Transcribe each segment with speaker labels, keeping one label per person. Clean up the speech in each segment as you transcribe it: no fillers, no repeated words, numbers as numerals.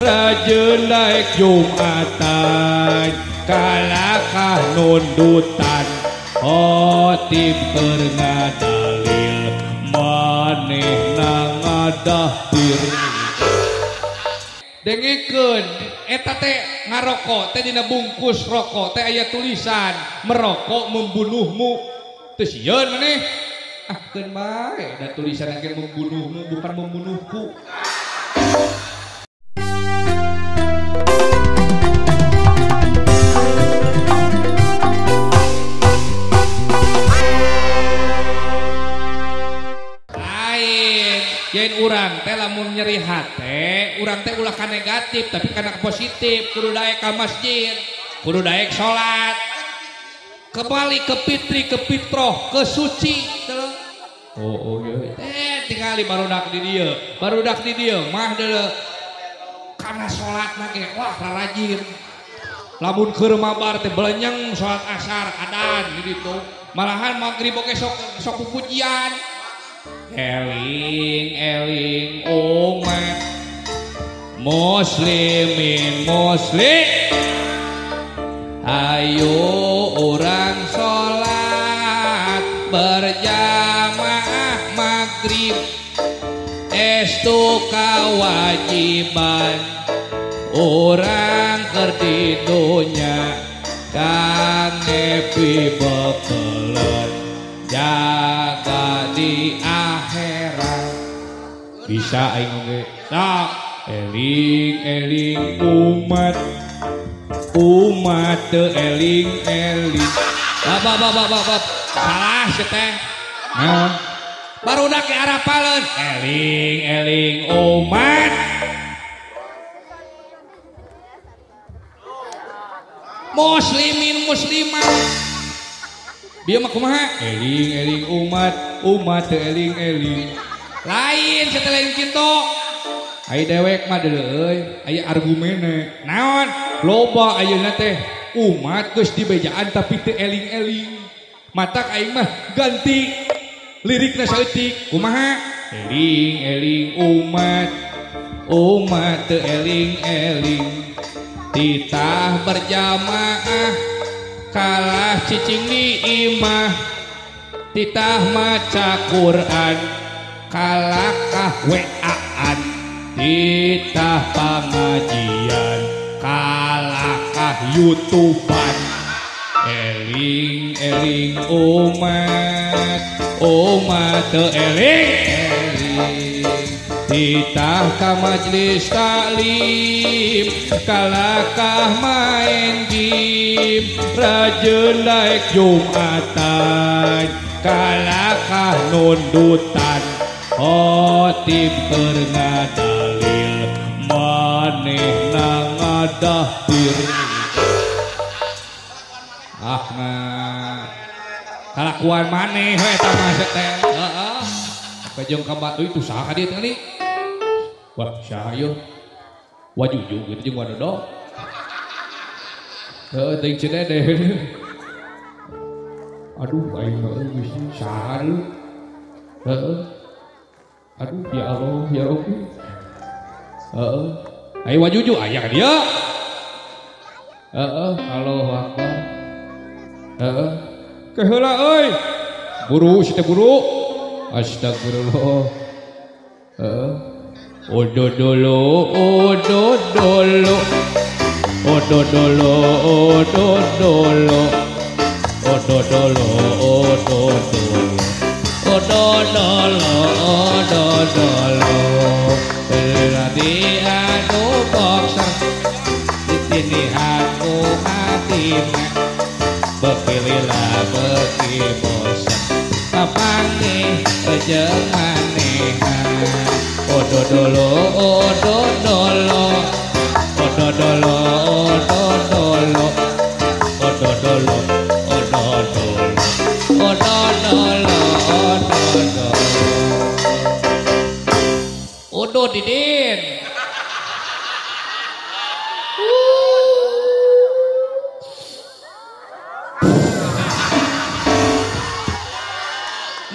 Speaker 1: Rajin daek Jumatan kalakah nundutan khotib keur ngadalil manehna ngadahdir. Dengekeun eta teh ngarokok teh dina bungkus rokok teh aya tulisan merokok membunuhmu. Teu sieun maneh? Ah keun bae da tulisan ge membunuhmu bukan membunuhku. Jain urang teh lamun nyeri hate, urang teh ulah ka negatif tapi kana positif, kudu daek ka masjid, kudu daek salat. Kembali ke fitri, ke fitroh, ke suci. Oh oh teh tingali barudak di dieu, barudak di dieu mah deuleu kana salatna ge wah rarajin. Lamun keur mabar teh belenyeng salat asar adan di ditu. Malahan magrib oge sok sok pujian. Eling eling umat muslimin muslim, ayo orang sholat berjamaah maghrib, estu kewajiban orang keur di dunya kang nepi bekeleun jaga di akhirat. Bisa aing oge. Sok eling eling umat, umat teu eling eling. Bab bab bab bab. Salah sia teh. Naon? Barudak ge arapaleun. Eling eling umat. Muslimin muslimat. Bieu mah kumaha? Eling eling umat, umat teu eling eling. Lain setelah kitu. Ai dewek mah deuleu euy, aya argumenna. Naon? Loba ayeuna teh umat geus dibejaan tapi teu eling-eling. Matak aing mah ganti lirikna saeutik. Kumaha? Eling eling umat, umat teu eling-eling. Titah berjamaah kalah cicing di imah, titah maca Quran kalakah WA-an, titah pengajian kalakah YouTubean. Eling eling umat, umat teu eling eling. Titah ka majelis taklim kalakah main game, rajin daek Jumatan kalakah nundutan, khotib keur ngadalil manehna ngadahdir. Ah nah kalakuan maneh we eta mah teh. Heeh. Kajeng ka batu itu saha ka dieu teh? Wah, saha ieu? Wajuju gitu jeung wadodo. Heuh, teuing cenah deh. Aduh, aing mah geus saha deui. Heeh. Aduh, ya Allah, ya Rabbi. Heeh. Ayo wajuju aya ka dieu. Heeh, Allahu Akbar. Heeh. Ke heula euy. Buru si teh buru. Astagfirullah. Heeh. Odo dolo, odo dolo. Odo dolo, odo dolo. Odo dolo, odo dolo. Odo dolo, odo dolo. Berarti anu boxer ditinihan ku hatina. Bekilila beki bosen papanggih jeung manehna. Odo dolo, odo dolo. Odo dolo, odo dolo. Odo dolo, odo dolo. Odo dolo, odo dolo. Odo didin.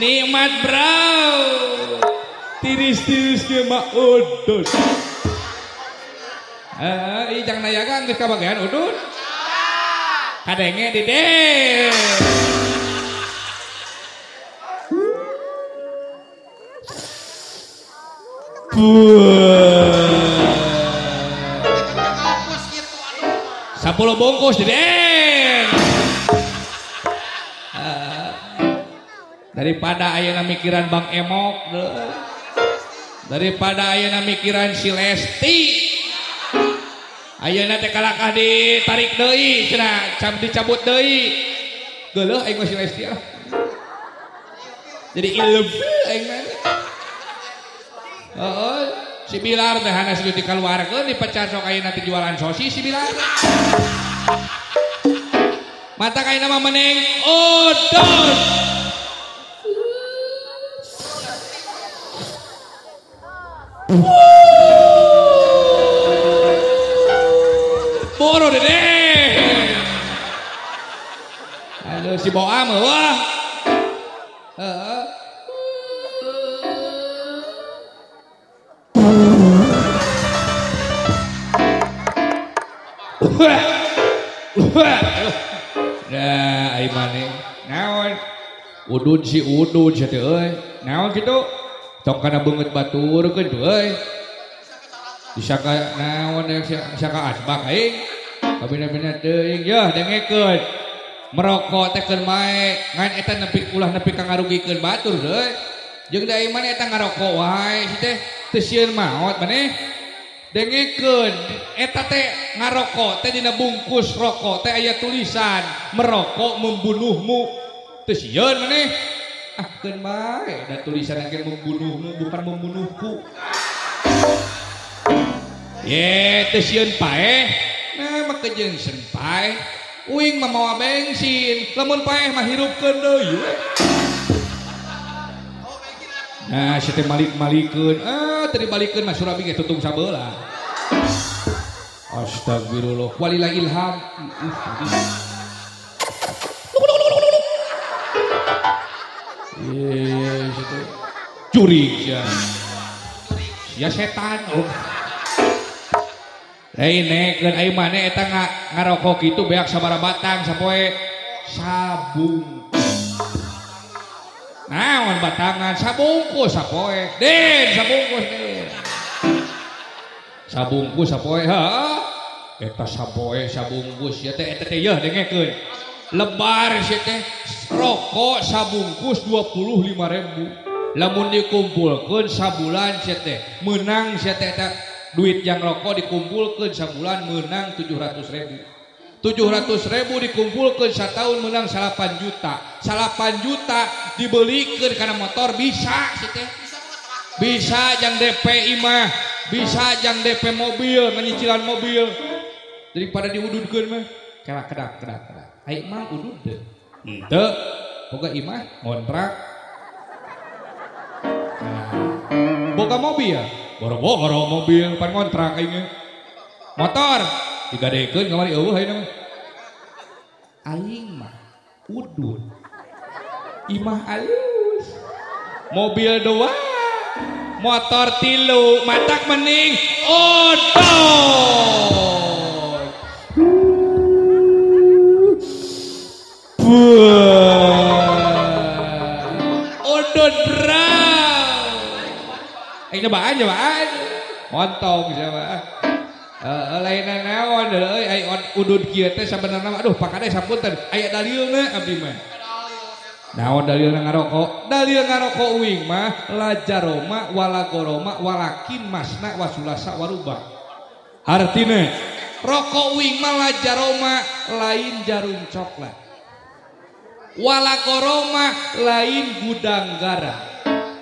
Speaker 1: Nikmat bro. Tiris-tiris ge mah odot. Heeh, ieu jang nayaga geus kabagean udud. Kadenge di deh. Sepuluh bungkus di deh. Daripada ayeuna mikiran Bang Emok, daripada ayeuna mikiran si Lesti, ayeuna teh kalakah ditarik deui cenah, dicabut deui. Geuleuh aing mah si Lesti ah. Jadi ilfil aing mah. Heeh, si Bilar teh hanas geus dikaluarkeun dipecat sok ayeuna teh jualan sosis si Bilar. Mata kaina mah mending odot. Boro deh. Aduh si Boa mah wah. Heeh. Nah, ai maneh. Naon? Udud si udud sia teh euy. Naon kitu? Tong kana beungeut batur keun euy. Disangka naon disangka asbak aing. Kabina-bina teuing yeuh dengekeun. Merokok teh keun mae ngan eta nepi ulah nepi ka ngarugikeun batur euy. Jeung da ieu maneh eta ngarokok wae si teh teu sieun maot maneh. Dengekeun eta teh ngarokok teh dina bungkus rokok teh aya tulisan merokok membunuhmu. Teu sieun maneh. Ah keun bae da tulisan ge membunuhmu bukan membunuhku. Ye teu sieun paeh. Nah make jeung sen paeh. Uing mah mawa bensin, lamun paeh mah hirupkeun deui we. Nah si teh malik-malikeun, ah teu dibalikeun mah surabi ge tutung sabelah. Astagfirullah, walillah ilham. Ye si teh curi sia. Sia setan. Oh. Hei nek keun ai maneh eta ngarokok kitu beak sabaraha batang sapoe sabungkus. Naon batangan sabungkus sapoe. Den sabungkus den. Sabungkus sapoe heuh. Eta sapoe sabungkus ya teh eta teh yeuh dengekeun. Lebar sia teh rokok sabungkus 25.000. Lamun dikumpulkeun sabulan sia teh meunang sia teh eta duit yang rokok dikumpulkan sabulan menang 700.000. 700.000 dikumpulkan setahun menang 8 juta. 8 juta dibelikan karena motor bisa sih teh. Bisa jang DP imah, bisa jang DP mobil, menyicilan mobil. Daripada diududkeun mah kerak kedak kedak kedak. Ai mah udud deh. Henteu. Boga imah ngontrak. Nah, boga mobil. Boro-boro mobil pan ngontrak aing. Motor digadekeun kamari eueuh ayeuna mah. Aing mah udud. Imah alus. Mobil dua, motor tilu, matak mending odol. Odol bro. Cobaan cobaan montong siapa lainna naon euy ai udud kieu teh sabenerna aduh pakade sapunten aya dalilna abdi mah naon dalilna ngarokok dalil ngarokok uing mah la jaroma wala goroma walakin masna wasulasa warubah artine rokok uing mah la jaroma lain jarum coklat wala goroma lain gudang garam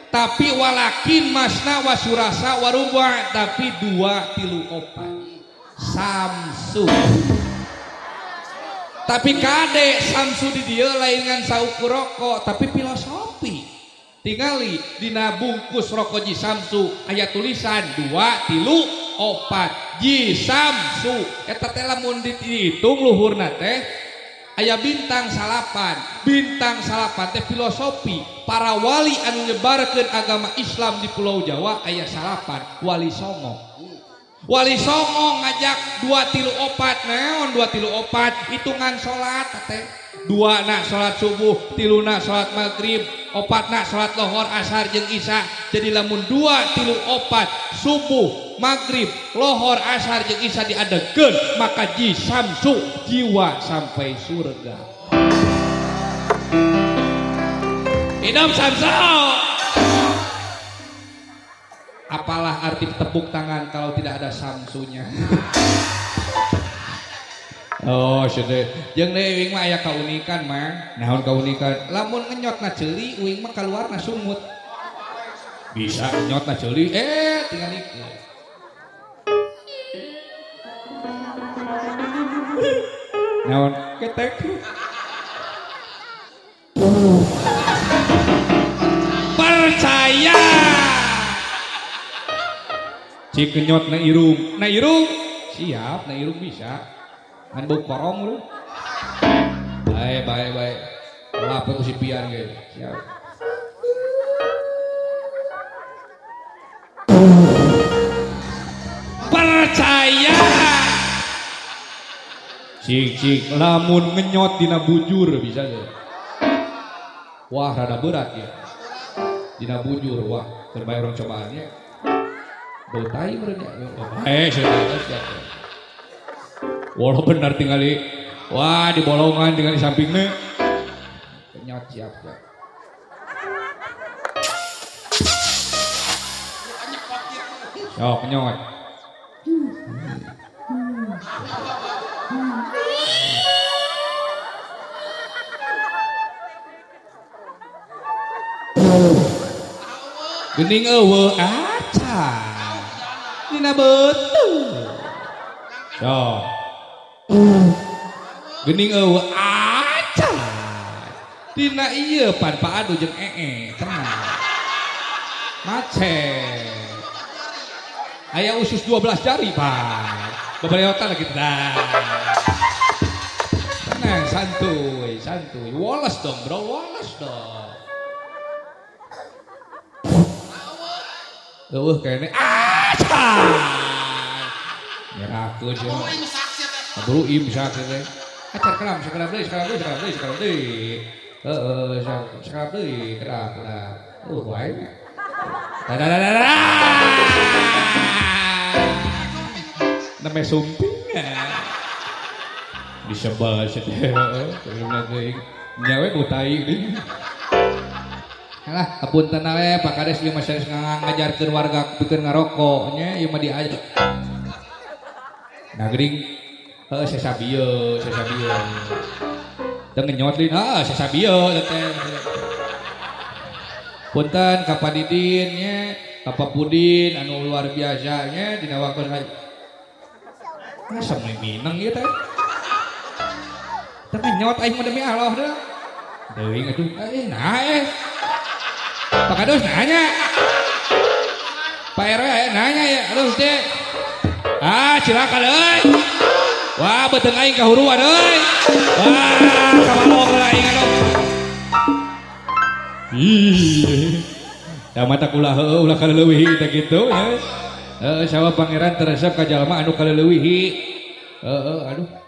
Speaker 1: tapi walakin masna wasurasa warubah tapi 2 3 4 Samsu tapi kade Samsu di dia lain ngan saukur rokok tapi filosofi tingali dina bungkus rokok ji Samsu aya tulisan 2 3 4 ji Samsu eta teh lamun dihitung luhurna teh aya bintang salapan, bintang salapan teh filosofi para wali anu nyebarkeun agama Islam di Pulau Jawa aya salapan, wali songo. Wali Songo ngajak 2 3 4 naon 2 3 4 hitungan salat teh 2 na salat subuh 3 na salat maghrib 4 na salat lohor asar jeung isya. Jadi lamun 2 3 4 subuh maghrib lohor asar jeung isya diadegeun maka ji samsu jiwa sampai surga. Idam samsu. Apalah arti tepuk tangan kalau tidak ada samsunya. Oh, sudah. Jeung deui uing mah aya kaunikan, Mang. Naon kaunikan? Lamun ngenyotna ceuli, uing mah kaluarna sungut. Bisa ngenyotna ceuli, tinggal ikut. Naon? Ketek. Percaya. Cik kenyot na irung, na irung siap, na irung bisa. Kan bau korong lu. Baik, baik, baik. Lapar ku si pian ge. Siap. Percaya. Cik cik lamun ngenyot dina bujur bisa ge. Wah, rada berat ya. Dina bujur, wah, keur bae orang cobaannya. Bau tai merenya. Siap. Walau benar tinggali. Wah, di bolongan tinggal di sampingnya. Kenyot siap, siap. Sok kenyot. Gening eueuh acan. Dina beuteung. Sok. Gening eueuh acan. Dina ieu pan Pak Adu jeung ee tenang. Macet. Aya usus 12 jari, Pak. Bebeleotan lagi dah. Tenang, santuy, santuy. Woles dong, bro, woles dong. Eueuh kayaknya acan. Nyerakeun sia. Kaburu imsak teh. Acar kelam sakedap deui, sakedap deui, sakedap deui, sakedap deui. Heeh, sakedap deui, kedap, kedap. Wae. Dadadadada. Name sumping. Disebal sia teh. Heeh, nyawe ku tai deui. Alah, apunten we Pak Kades ieu mah serius ngajarkeun warga pikeun ngarokok nya ieu mah diajar. Nah geuning heuh sesa bieu, sesa bieu. Teu ngenyot deui, heuh sesa bieu teh. Punten ka Pak Didin nya, ka Pak Pudin anu luar biasa nya dina waktu ngasem mineng ieu teh. Teu ngenyot aing mah demi Allah deh. Teuing atuh, nah Pak Kadus nanya, Pak RW nanya ya, aduh teh, ah silakan euy, wah beuteung aing kahuruan euy, wah kabalong aing aduh, ih, da mata ulah heueuh ulah kaleuwihi teh kitu ya, heueuh sawa pangeran teresep ka jalma anu kaleuwihi, heueuh aduh.